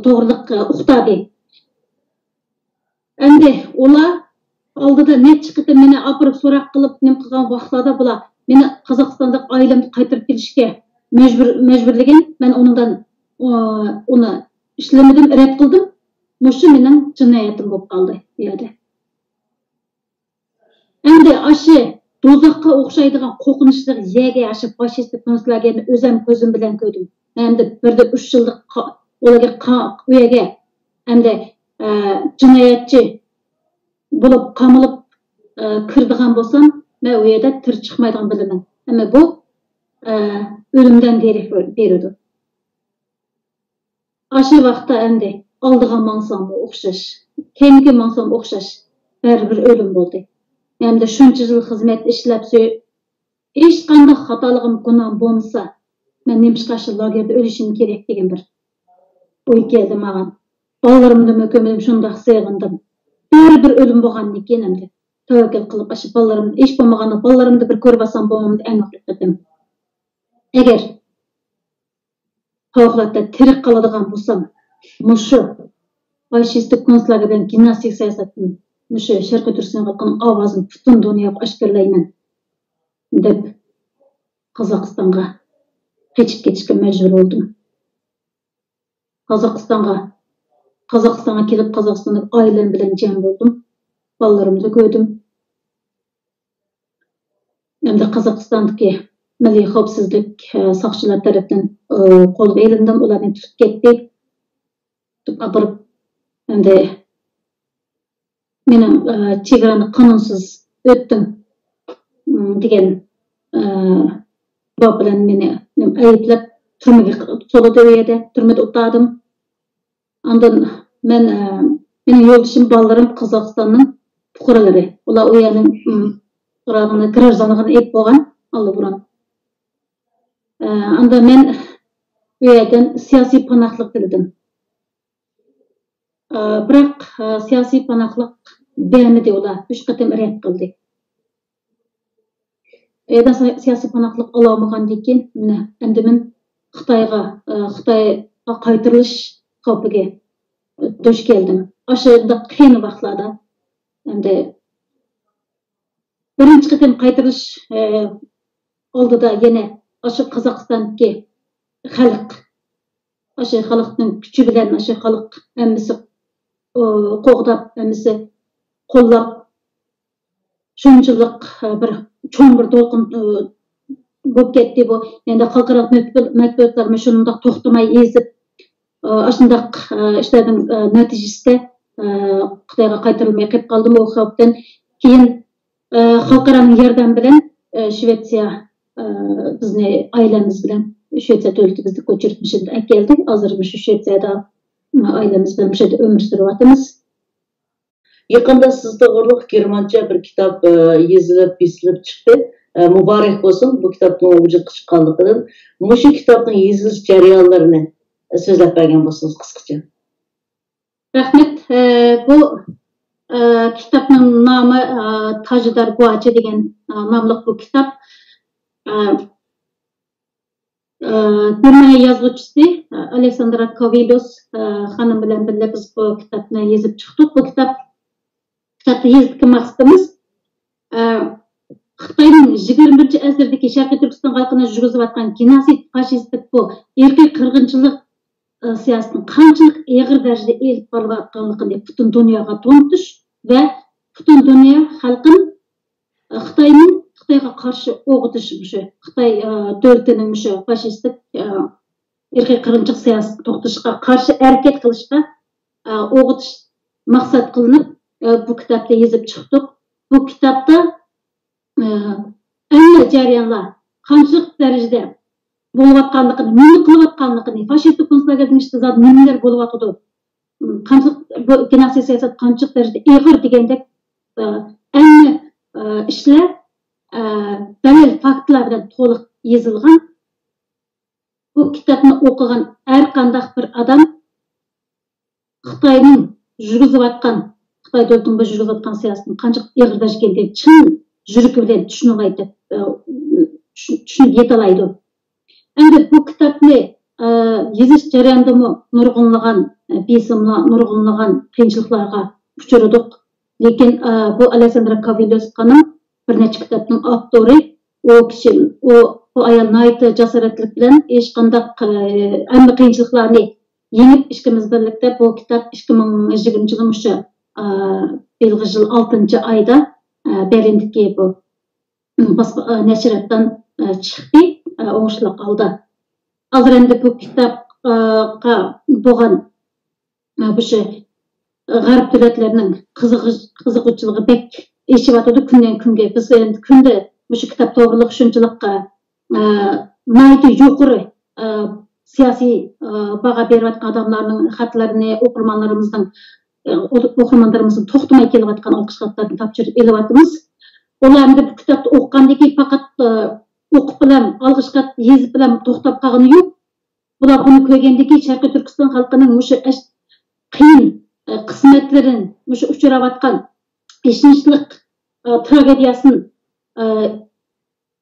توغرىلىق، ئە، ئۇقتۇردى. ئەمدى ئۇلار ئالدىدا نەچچە قېتىم مېنى ئاپىرىپ سوراق قىلىپ، نېمە قىلغان ۋاقىتلاردا بۇلار مېنى قازاقىستاندىكى ئائىلەمگە قايتۇرۇپ كېلىشكە مەجبۇر، مەجبۇرلىگەن. مەن ئۇنىڭدىن، ئۇ-، ئۇنى ئىشلىمىدىم، رەت قىلدىم. مۇشۇ مېنىڭ جىنايىتىم بولۇپ قالدى بۇ يەردە. ئەمدى ئاشۇ دوزاخقا ئوخشايدىغان قورقۇنچلۇق يەرگە، ئاشۇ فاشىستلىك كونتسلاگېرنى ئۆزۈم كۆزۈم بىلەن كۆردۈم. مەن ئەمدى بىردە ئۈچ يىللىق قا-، ئۇلارغا قا-، ئۇ يەرگە ئەمدى، ئە، جىنايەتچى بولۇپ قامىلىپ، ئە، كىرىدىغان بولسام، مەن ئۇ يەردە تىرىك چىقمايدىغان بىلىمەن. ئەمما بۇ، ئە، ئۆلۈمدىن دېرەك بېرىدۇ. ئاشۇ ۋاقىتتا ئەمدى ئالدىغا ماڭساممۇ ئوخشاش، كەينىگە ماڭسام ئوخشاش، بەرىبىر ئۆلۈم بولدى. ئەمدى شۇنچە يىل خىزمەت ئىشلەپ سۆ-، ھېچقانداق خاتالىقىم، گۇناھىم بولمىسا، مەن نېمىشقا شۇ لاگېردا ئۆلۈشۈم كېرەك دېگەن بىر ئوي كەلدى ماڭا. بالىلىرىمنىمۇ كۆمدۈم، شۇنداق سېغىندىم. بەرىبىر ئۆلۈم بولغاندىن كېيىن ئەمدى تەۋەككۈل قىلىپ، ئاشۇ بالىلىرىمنى، ھېچ بولمىغاندا بالىلىرىمنى بىر كۆرۈۋالسام بولمامدۇ ئەڭ ئاخىرقى قېتىم. ئەگەر پەۋقۇلئاددە تىرىك قالىدىغان بولسام، مۇشۇ فاشىستىك كونتسلاگېر بىلەن گېنوتسىد سىياسەتتىن مۇشۇ شەرقىي تۈركىستان خەلقىنىڭ ئاۋازىنى پۈتۈن دۇنياغا ئاشكارىلايمەن دەپ، قازاقىستانغا قېچىپ كېتىشكە مەجبۇر بولدۇم. قازاقىستانغا، قازاقىستانغا كېلىپ، قازاقىستاندا ئائىلەم بىلەن جەم بولدۇم. بالىلىرىمنى كۆردۈم. ئەمدى قازاقىستاندىكى مىللىي خەۋپسىزلىك، ئە، ساقچىلار تەرىپىدىن، ئە، قولغا ئېلىندىم، ئۇلار مېنى تۇتۇپ كەتتى. تۇتۇپ ئاپىرىپ، ئەمدى مېنىڭ، ئە، چېگرانى قانۇنسىز ئۆتتۈم، م، دېگەن، ئە، باب بىلەن مېنى ئەيىبلەپ، تۈرمىگە سولىدى، ئۇ يەردە تۈرمىدە ئولتۇردۇم. ئاندىن مەن، ئە، مېنىڭ يولدىشىم، بالىلىرىم قازاقىستاننىڭ پۇقرالىرى. ئۇلار ئۇ يەرنىڭ، ئىم، پۇقرالىقىنى، گراژدانلىقىنى ئېلىپ بولغان ئاللىبۇرۇن. ئە، ئاندا مەن ئۇ يەردىن سىياسىي پاناھلىق تىلىدىم. ئە، بىراق، ئە، سىياسىي پاناھلىق بەرمىدى ئۇلار. ئۈچ قېتىم رەت قىلدى. ئۇ يەردىن سىياسىي پاناھلىق ئالالمىغاندىن كېيىن، مانا، ئەمدى مەن خىتايغا، ئە، خىتايغا قايتۇرۇلۇش خەۋپىگە دۇچ كەلدىم. ئاشۇنداق قىيىن ۋاقىتلاردا ئەمدى بىرىنچى قېتىم قايتۇرۇلۇش، ئە، ئالدىدا يەنە ئاشۇ قازاقىستاندىكى خەلق، ئاشۇ خەلقنىڭ كۈچى بىلەن ئاشۇ خەلق ھەممىسى، ئۇ، قوغداپ، ھەممىسى قوللاپ، شۇنچىلىك، ئە، بىر چوڭ بىر دولقۇن، ئۇ، بولۇپ كەتتى بۇ. يەنە خەلقئارا مەتبۇ-، مەتبۇئاتلارمۇ شۇنداق توختىماي يېزىپ، ئە، ئاشۇنداق، ئە، ئىشلاردىن، ئە، نەتىجىسىدە، ئە، خىتايغا قايتۇرۇلماي قېلىپ قالدىمۇ ئۇ خەۋپتىن. كېيىن، ئە، خەلقئارانىڭ ياردىمى بىلەن، ئە، شىۋېتسىيە، ئە، بىزنى ئائىلەمىز بىلەن شىۋېتسىيە دۆلىتىمىزدە كۆچۈرۈپ مۇشۇ يەردە ئەكەلدى. ھازىر مۇشۇ شىۋېتسىيەدە، ئە، ئائىلەمىز بىلەن مۇشۇ يەردە ئۆمۈر سۈرۈۋاتىمىز. يېقىندا سىز توغرۇلۇق گېرمانچە بىر كىتاب، ئە، يېزىلىپ، بېسىلىپ چىقتى. ئە، مۇبارەك بولسۇن بۇ كىتابنىڭ ۋۇجۇدقا چىققانلىقىدىن. مۇشۇ كىتابنىڭ يېزىلىش جەريانلىرىنى سۆزلەپ بەرگەن بولسىڭىز قىسقىچە. رەھمەت. ئە، بۇ، ئە، كىتابنىڭ نامى، ئە، تاجدار گۇۋاچى دېگەن، ئە، ناملىق بۇ كىتاب. ئە، ئى، گېرمانىيە يازغۇچىسى، ئى، ئالېكساندرا كاۋېليۇس، ئى، خانىم بىلەن بىللە بىز بۇ كىتابنى يېزىپ چىقتۇق. بۇ كىتاب، كىتابتا يېزىدىكى مەقسىتىمىز، ئى، خىتاينىڭ يىگىرمە بىرىنچى ئەسىردىكى شەرقىي تۈركىستان خەلقىنى يۈرگۈزۈۋاتقان گېنوسىد، فاشىستلىق بۇ ئىرقىي قىرغىنچىلىق، ئى، سىياسىتىنى قانچىلىك ئېغىر دەرىجىدە ئېلىپ بارىۋاتقانلىقىنى پۈتۈن دۇنياغا تونۇتۇش ۋە پۈتۈن دۇنيا خەلقىنى خىتاينىڭ، خىتايغا قارشى ئوغۇتۇش، مۇشۇ خىتاي، ئە، دۆلىتىنىڭ مۇشۇ فاشىستىك، ئە، ئىرقىي قىرغىنچىلىق سىياسىتىنى توختىتىشقا قارشى ھەرىكەت قىلىشقا، ئە، ئوغۇتۇش مەقسەت قىلىنىپ، ئە، بۇ كىتابنى يېزىپ چىقتۇق. بۇ كىتابتا، ئە، ئەمدى جەريانلار قانچىلىك دەرىجىدە بولۇۋاتقانلىقىنى، نېمە قىلىۋاتقانلىقىنى، فاشىستىك كونتررېگىمىستىدا نېمىلەر بولۇۋاتىدۇ، قانچىلىك بۇ گېنوسىد سىياسەت قانچىلىك دەرىجىدە ئېغىر دېگەندەك، ئە، ئەمدى، ئە، ئىشلار، ئە، دەلىل، فاكتلار بىلەن تولۇق يېزىلغان. بۇ كىتابنى ئوقۇغان ھەر قانداق بىر ئادەم خىتاينىڭ يۈرگۈزۈۋاتقان، خىتاي دۆلىتىنىڭ بۇ يۈرگۈزۈۋاتقان سىياسىتىنى قانچىلىك ئېغىر دەرىجىگە يەتكەن چىن يۈرىكى بىلەن چۈشىنىۋالايدۇ، ئە، چۈش-، چۈشىنىپ يېتەلايدۇ. ئەمدى بۇ كىتابنى، ئە، يېزىش جەريانىدىمۇ نۇرغۇنلىغان، ئە، بېسىملار، نۇرغۇنلىغان قىيىنچىلىقلارغا ئۇچرىدۇق. لېكىن، ئە، بۇ ئالېساندرا كاۋاليوسكانىڭ بىر نەچچە كىتابنىڭ ئاپتورى. ئۇ كىشى، ئۇ، ئۇ ئايال ناھايىتى جاسارەتلىك بىلەن ھېچقانداق، ئە، ھەممە قىيىنچىلىقلارنى يېڭىپ، ئىككىمىز بىرلىكتە بۇ كىتاب ئىككى مىڭ يىگىرمىنچى يىلى مۇشۇ، ئە، بىلغا يىل ئالتىنچى ئايدا، ئە، بەرلىندىكى بۇ باسما-، نەشرىياتتىن، ئە، چىقتى، ئە، ئوڭۇشلۇق ھالدا. ھازىر ئەمدى بۇ كىتابقا بولغان، ئە، مۇشۇ غەرب دۆلەتلىرىنىڭ قىزىغۇ-، قىزىققۇچىلىقى بەك ئېشىۋاتىدۇ كۈندىن كۈنگە. بىز ئەمدى كۈندە مۇشۇ كىتاب توغرىلىق شۇنچىلىق، ئە، ناھايىتى يۇقىرى، ئە، سىياسىي، ئە، باھا بېرىۋاتقان ئادەملەرنىڭ خەتلىرىنى ئوقۇرمەنلىرىمىزنىڭ، ئە، ئوقۇرمەنلىرىمىزنىڭ توختىماي كېلىۋاتقان ئالقىش خەتلىرىنى تاپشۇرۇپ ئېلىۋاتىمىز. ئۇلار ئەمدى بۇ كىتابنى ئوقۇغاندىن كېيىن پەقەت، ئە، ئوقۇپ بىلەن، ئالقىش خەت يېزىپ بىلەن توختاپ قالغىنى يوق. بۇلار بۇنى كۆرگەندىن كېيىن شەرقىي تۈركىستان خەلقىنىڭ مۇشۇ ئەش-، قىيىن، ئە، قىسمەتلىرىنى، مۇشۇ ئۇچراۋاتقان ئېچىنىشلىق، ئە، تراگېدىيەسىنى، ئە،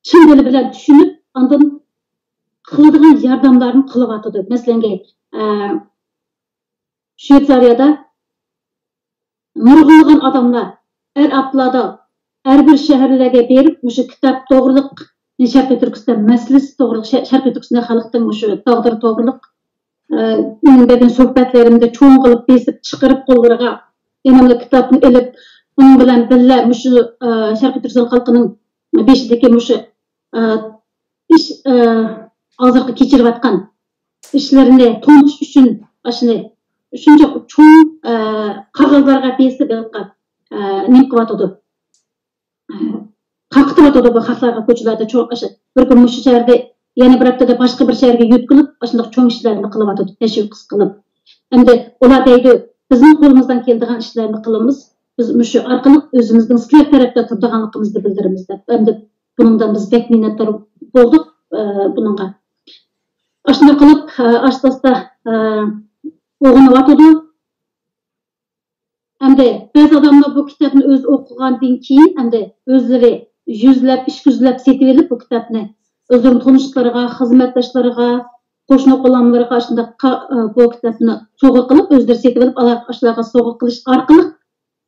چىن دىلى بىلەن چۈشىنىپ، ئاندىن قىلىدىغان ياردەملەرنى قىلىۋاتىدۇ. مەسىلەنگە، ئە، شۋېتسارىيەدە نۇرغۇنلىغان ئادەملەر ئەر ئاپتولاردا ھەر بىر شەھەرلەرگە بېرىپ، مۇشۇ كىتاب توغرىلىق، شەرقىي تۈركىستان مەسىلىسى توغرىلىق، شە-، شەرقىي تۈركىستان خەلقىنىڭ مۇشۇ تەقدىرى توغرىلىق، ئە، مېنىڭ بەرگەن سۆھبەتلىرىمدە چوڭ قىلىپ بېسىپ چىقىرىپ قوللىرىغا، يەنە كىتابنى ئېلىپ، ئۇنىڭ بىلەن بىللە مۇشۇ، ئە، شەرقىي تۈركىستان خەلقىنىڭ بېشىدىكى مۇشۇ، ئە، ئىش، ئە، ھازىرقى كېچىرىۋاتقان ئىشلىرىنى تونۇتۇش ئۈچۈن ئاشۇنى شۇنچە چوڭ، ئە، قەغەزلەرگە بېسىپ، ئە، نېمە قىلىۋاتىدۇ؟ ئە، تارقىتىۋاتىدۇ بۇ خەقلەرگە كوچىلاردا چوڭ ئاشۇ بىر كۈن مۇشۇ شەھەردە، يەنە بىر ھەپتىدە باشقا بىر شەھەرگە يۆتكىلىپ، ئاشۇنداق چوڭ ئىشلارنى قىلىۋاتىدۇ، تەشۋىق قىلىپ. ئەمدى ئۇلار دەيدۇ، بىزنىڭ قولىمىزدىن كېلىدىغان ئىشلارنى قىلىمىز. بىز مۇشۇ ئارقىلىق ئۆزىمىزنىڭ سىلەر تەرەپتە تۇرىدىغانلىقىمىزنى بىلدۈرىمىز دەپ. ئەمدى بۇنىڭدىن بىز بەك مىننەتدار بولدۇق، ئە، بۇنىڭغا. ئاشۇنداق قىلىپ، ئە، ئاستا-ئاستا، ئە، ئوغۇنۇۋاتىدۇ. ئەمدى بەزى ئادەملەر بۇ كىتابنى ئۆزى ئوقۇغاندىن كېيىن، ئەمدى ئۆزلىرى يۈزلەپ، ئىككى يۈزلەپ سېتىۋېلىپ بۇ كىتابنى ئۆزلىرىنىڭ تونۇشلىرىغا، خىزمەتداشلىرىغا، قوشنا-قولاملىرىغا ئاشۇنداق قا-، ئە، بۇ كىتابنى سوۋغا قىلىپ، ئۆزلىرى سېتىۋېلىپ، ئالا-، ئاشۇلارغا سوۋغا قىلىش ئارقىلىق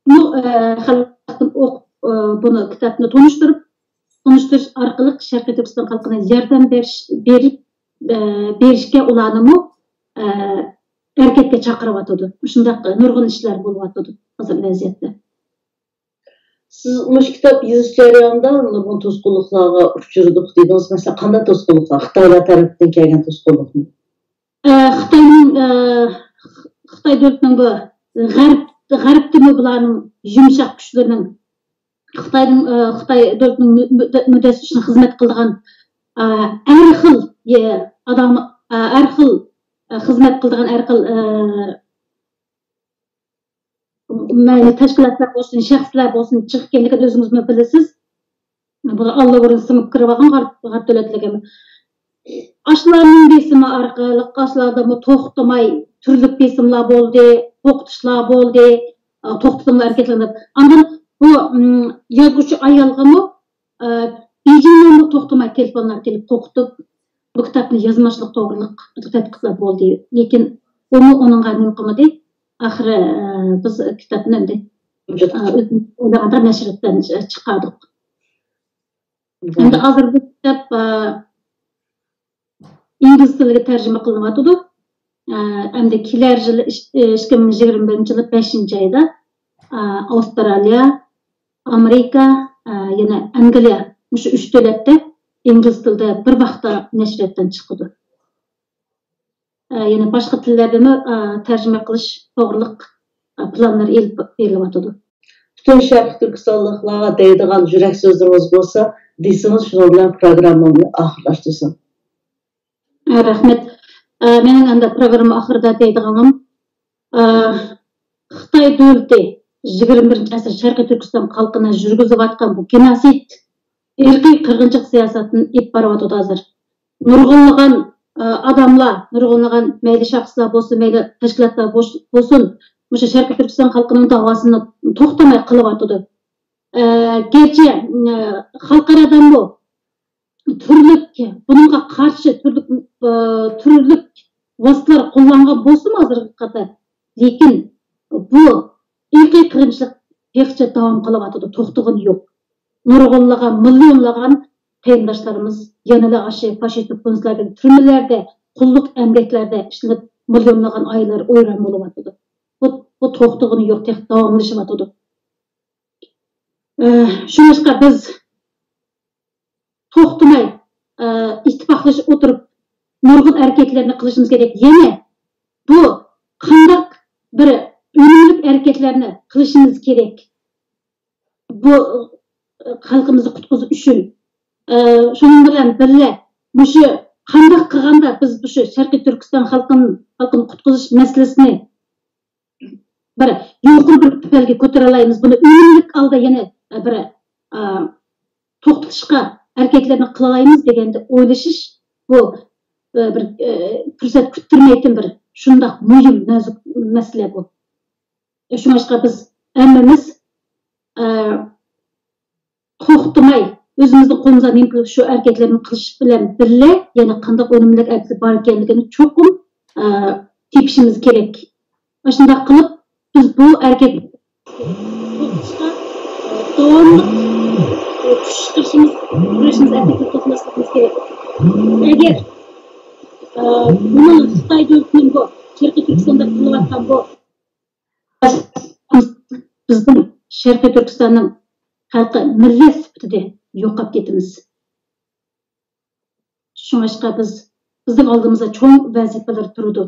بۇ، ئە، خەلقنى ئوقۇپ، ئە، بۇنى كىتابنى تونۇشتۇرۇپ، تونۇشتۇرۇش ئارقىلىق شەرقىي تۈركىستان خەلقىنى ياردەم بېرىش، بېرىپ، ئە، بېرىشكە ئۇلارنىمۇ، ئە، ھەرىكەتكە چاقىرىۋاتىدۇ. مۇشۇنداق نۇرغۇن ئىشلار بولۇۋاتىدۇ ھازىر ۋەزىيەتتە. سىز مۇشۇ كىتاب يېزىش جەريانىدا نۇرغۇن توسقۇنلۇقلارغا ئۇچرىدۇق دېدىڭىز. مەسىلەن، قانداق توسقۇنلۇقلار؟ خىتايلار تەرىپىدىن كەلگەن توسقۇنلۇقمۇ؟ ئە، خىتاينىڭ، ئە، خىتاي دۆلىتىنىڭ بۇ غەرب، غەربتىمۇ بۇلارنىڭ يۇمشاق كۈچلىرىنىڭ خىتاينىڭ، ئە، خىتاي دۆلىتىنىڭ مۇ-، مۇددە-، مۇددىسى ئۈچۈن خىزمەت قىلىدىغان، ئە، ھەر خىل، ئە، ئادام، ئە، ھەر خىل، ئە، خىزمەت قىلىدىغان ھەر خىل، ئە، مەيلى تەشكىلاتلار بولسۇن، شەخسلەر بولسۇن، چىقىپ كەلگەن ئۆزىڭىزمۇ بىلىسىز. بۇلار ئاللىبۇرۇن سىڭىپ كىرىۋالغان غەرب، غەرب دۆلەتلىرىگە. ئاشۇلارنىڭ بېسىمى ئارقىلىق، ئاشۇلاردىمۇ توختىماي تۈرلۈك بېسىملار بولدى، قورقۇتۇشلار بولدى، ئا، توختىتىڭلار ھەرىكەتلىرىنى دەپ. ئاندىن بۇ، ئىم، يازغۇچى ئايالغىمۇ، ئا، بېيجىڭدىنمۇ توختىماي تېلېفونلار كېلىپ قورقۇتۇپ، بۇ كىتابنى يازماسلىق توغرىلىق تەتقىقاتلار بولدى. لېكىن ئۇمۇ ئۇنىڭغا نېمە قىلمىدى. ئاخىرى، ئا، بىز كىتابنى ئەمدى، ھۆججەت ئا، ئۆزىمىز ئويلىغاندەك نەشرىياتتىن چىقاردۇق. ئەمدى ھازىر بۇ كىتاب، ئا، ئىنگلىز تىلىغا تەرجىمە قىلىنىۋاتىدۇ. ئە، ئەمدى كېلەر يىلى ئىش-، ئىككى مىڭ يىگىرمە بىرىنچى يىلى بەشىنچى ئايدا، ئە، ئاۋسترالىيە، ئامېرىكا، ئە، يەنە ئەنگلىيە، مۇشۇ ئۈچ دۆلەتتە ئىنگلىز تىلىدا بىر ۋاقىتتا نەشرىياتتىن چىقىدۇ. ئە، يەنە باشقا تىللاردىمۇ، ئە، تەرجىمە قىلىش توغرىلىق، ئە، پىلانلار ئېلىپ بېرىلىۋاتىدۇ. پۈتۈن شەرقىي تۈركىستانلىقلارغا دەيدىغان يۈرەك سۆزلىرىڭىز بولسا، دېسىڭىز، شۇنىڭ بىلەن پروگراممامنى ئاخىرلاشتۇرسام. ئە، رەھمەت. ئە، مېنىڭ ئەمدى پروگرامما ئاخىرىدا دەيدىغىنىم، ئە، خىتاي دۆلىتى يىگىرمە بىرىنچى ئەسىر شەرقىي تۈركىستان خەلقىنى يۈرگۈزۈۋاتقان بۇ گېنوسىد، ئىرقىي قىرغىنچىلىق سىياسىتىنى ئېلىپ بارىۋاتىدۇ ھازىر. نۇرغۇنلىغان، ئە، ئاداملار، نۇرغۇنلىغان مەيلى شەخسلەر بولسۇن، مەيلى تەشكىلاتلار بولسۇن، مۇشۇ شەرقىي تۈركىستان خەلقىنىڭ داۋاسىنى توختىماي قىلىۋاتىدۇ. ئە، گەرچە، ئە، خەلقئارادىمۇ تۈرلۈك، بۇنىڭغا قارشى تۈرلۈك، ئە، تۈرلۈك ۋاسىتىلەر قوللانغان بولسىمۇ ھازىرغا قەدەر، لېكىن بۇ ئىرقىي قىرغىنچىلىق تېخىچە داۋام قىلىۋاتىدۇ، توختىغىنى يوق. نۇرغۇنلىغان، مىليونلىغان قېرىنداشلىرىمىز يەنىلا ئاشۇ فاشىستلىق كوممۇنىستلارنىڭ تۈرمىلەردە قۇللۇق ئەمگەكلەردە ئىشلىنىپ، مىليونلىغان ئائىلىلەر ۋەيران بولۇۋاتىدۇ. بۇ، بۇ توختىغىنى يوق، تېخى داۋاملىشىۋاتىدۇ. ئە، شۇڭلاشقا بىز توختىماي، ئە، ئىتتىپاقلىشىپ ئولتۇرۇپ، نۇرغۇن ھەرىكەتلەرنى قىلىشىمىز كېرەك. يەنە بۇ قانداق بىر ئۈنۈملۈك ھەرىكەتلەرنى قىلىشىمىز كېرەك. بۇ، ئە، خەلقىمىزنى قۇتقۇزۇش ئۈچۈن. ئە، شۇنىڭ بىلەن بىللە، مۇشۇ قانداق قىلغاندا بىز مۇشۇ شەرقىي تۈركىستان خەلقىنى، خەلقىنى قۇتقۇزۇش مەسىلىسىنى بىر يۇقىرى بىر پەلگە كۆتۈرەلەيمىز، بۇنى ئۈنۈملۈك ھالدا يەنە بىر، ئا، توختىتىشقا ھەرىكەتلەرنى قىلالايمىز دېگەندە ئويلىشىش، بۇ، ئا، بىر، ئا، پۇرسەت كۈتتۈرمەيتتىن بىر شۇنداق مۇھىم، نازۇك مەسىلە بۇ. شۇڭلاشقا بىز ھەممىمىز، ئا، توختىماي، ئۆزىمىزنىڭ قولىمىزدا نېمە قىلىپ شۇ ھەرىكەتلەرنى قىلىش بىلەن بىللە، يەنە قانداق ئۈنۈملۈك ھەرىكەت بار ئىكەنلىكىنى چوقۇم، ئە، تېپىشىمىز كېرەك. ئاشۇنداق قىلىپ، بىز بۇ ھەرىكەت توختىتىشقا، ئە، داۋاملىق، ئە، كۈچ چىقىرىشىمىز، كۈرىشىمىز، ھەرىكەتتىن توختىماسلىقىمىز كېرەك. ئەگەر، ئە، بۇنىڭ خىتاي دۆلىتىنىڭ بۇ شەرقىي تۈركىستاندا قىلىۋاتقان بۇ بىزنىڭ شەرقىي تۈركىستاننىڭ خەلقى مىللەت سۈپىتىدە يوقاپ كېتىمىز. شۇڭلاشقا بىز، بىزنىڭ ئالدىمىزدا چوڭ ۋەزىپىلەر تۇرىدۇ.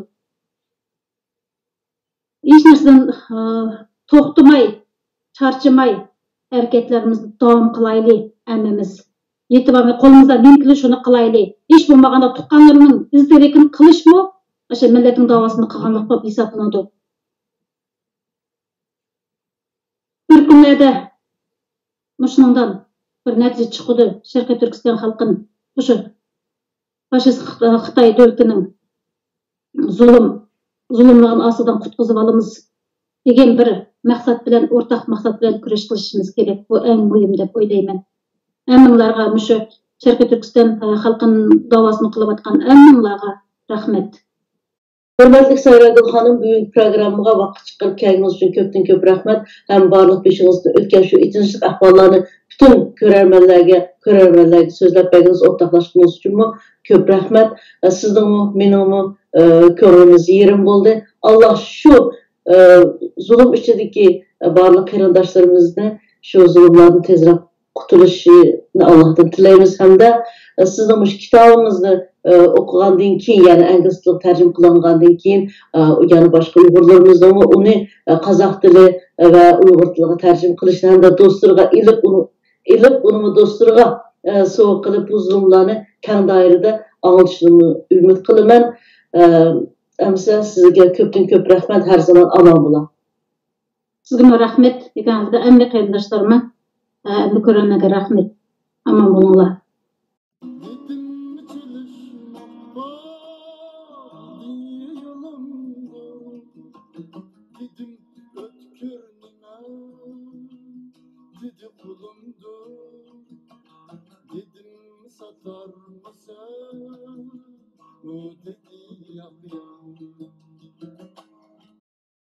ھېچ نەرسىدىن، ئى، توختىماي، چارچىماي ھەرىكەتلىرىمىزنى داۋام قىلايلى ھەممىمىز. يېتىۋالماي قولىمىزدا نېمە كېلىدۇ، شۇنى قىلايلى. ھېچ بولمىغاندا تۇغقانلىرىنىڭ ئىز دېرىكىنى قىلىشمۇ ئاشۇ مىللەتنىڭ داۋاسىنى قىلغانلىق بولۇپ ھېسابلىنىدۇ. بىر كۈنلەردە مۇشۇنىڭدىن بىر نەتىجە چىقىدۇ. شەرقىي تۈركىستان خەلقىنى مۇشۇ فاشىست خىت-، خىتاي دۆلىتىنىڭ زۇلۇم، زۇلۇملىرىنىڭ ئاستىدىن قۇتقۇزۇپ ئالىمىز دېگەن بىر مەقسەت بىلەن، ئورتاق مەقسەت بىلەن كۈرەش قىلىشىمىز كېرەك. بۇ ئەڭ مۇھىم دەپ ئويلايمەن. ھەممىڭلارغا، مۇشۇ شەرقىي تۈركىستان، ئە، خەلقىنىڭ داۋاسىنى قىلىۋاتقان ھەممىڭلارغا رەھمەت. ھۆرمەتلىك سايراگۈل خانىم، بۈگۈنكى پروگراممىغا ۋاقىت چىقىرىپ كەلگىنىڭىز ئۈچۈن كۆپتىن كۆپ رەھمەت. ھەم بارلىق بېشىڭىزدىن ئۆتكەن شۇ ئېچىنىشلىق ئەھۋاللارنى پۈتۈن كۆرەرمەنلەرگە، كۆرەرمەنلەرگە سۆزلەپ بەرگىنىڭىز، ئورتاقلاشقىنىڭىز ئۈچۈنمۇ كۆپ رەھمەت. سىزنىڭمۇ، مېنىڭمۇ، ئە، كۆڭلىمىز يېرىم بولدى. ئاللا شۇ، ئە، زۇلۇم ئىچىدىكى بارلىق قېرىنداشلىرىمىزنى شۇ زۇلۇملاردىن تېزرەك قۇتۇلۇشىنى ئاللاھتىن تىلەيمىز ھەمدە، ئە، سىزنىڭ مۇشۇ كىتابىڭىزنى، ئە، ئوقۇغاندىن كېيىن، يەنى ئىنگلىز تىلىغا تەرجىمە قىلىنغاندىن كېيىن، ئە، يەنە باشقا ئۇيغۇرلىرىمىزنىڭمۇ ئۇنى، ئە، قازاق تىلى، ئە، ۋە ئۇيغۇر تىلىغا تەرجىمە قىلىشىنى ھەمدە دوستلىرىغا ئېلىپ، ئۇنى، ئېلىپ، ئۇنىمۇ دوستلىرىغا، ئە، سوۋغا قىلىپ، بۇ زۇلۇملارنى كەڭ دائىرىدە ئاڭلىتىشىنىمۇ ئۈمىد قىلىمەن. ئە، ئەمىسە سىزگە كۆپتىن كۆپ رەھمەت، ھەر زامان ئامان بولۇڭ. سىزگىمۇ رەھمەت، يېكەن ھەممە قېرىنداشلىرىمغا، ھەممە كۆرۈرمەنگە رەھمەت. ئامان بولۇڭلار. دېدىم، چېلىشماقتا يولۇمدۇر، دېدىم، ئۆتكۈر نېمە، دېدى، قۇلۇمدۇر، دېدىم، ساتارمىسەن، ئۇ دېدى، ياق، ياق.